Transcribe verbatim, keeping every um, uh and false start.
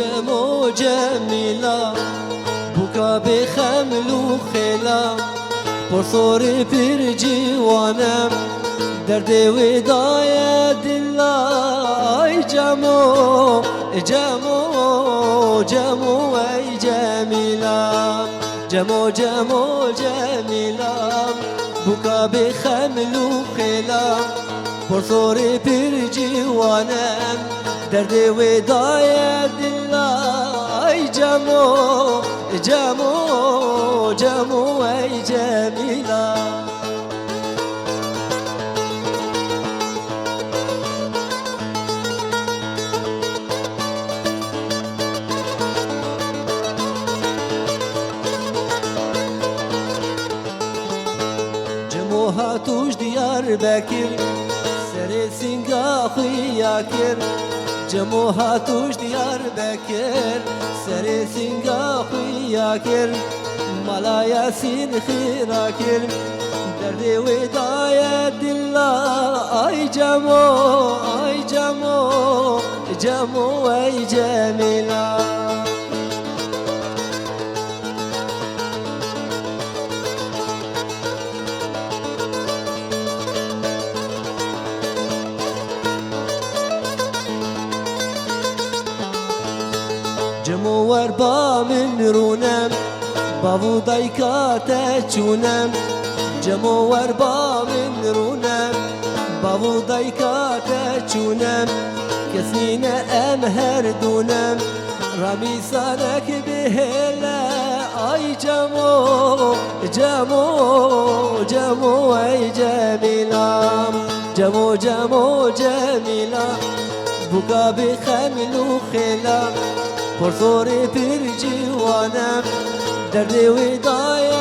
Cemo Cemîla, bûka bê xemil û xêla, porsorê pir ciwan e, derdê wê daye dila. Ay Cemo, Cemo, Cemo, ey Cemîla. Cemo, Cemo, Cemîla, bûka bê xemil û xêla, porsorê pir ciwan e, derdê wê daye dila. Ay Cemo, Cemo, Cemo, ey Cemîla. Cemo hatû ji Diyarbekir, serê singa xuya kir. Cemo hatû ji Diyarbekir, serê singa xuya kir. Mala Yasîn xîra kir, derdê wê daye dila. Ay Cemo, ay Cemo, Cemo, ey Cemîla. Cemo wer ba min rûne, bav û dayka te çûne. Cemo wer ba min rûne, bav û dayka te çûne. Kes nîne em her dû ne, ramîsanek bihêle. Ay Cemo, Cemo, Cemo, ey Cemîla. Cemo, Cemo, Cemîla, bûka bê xemil û xêla, porsorê pir ciwan e, derdê wê daye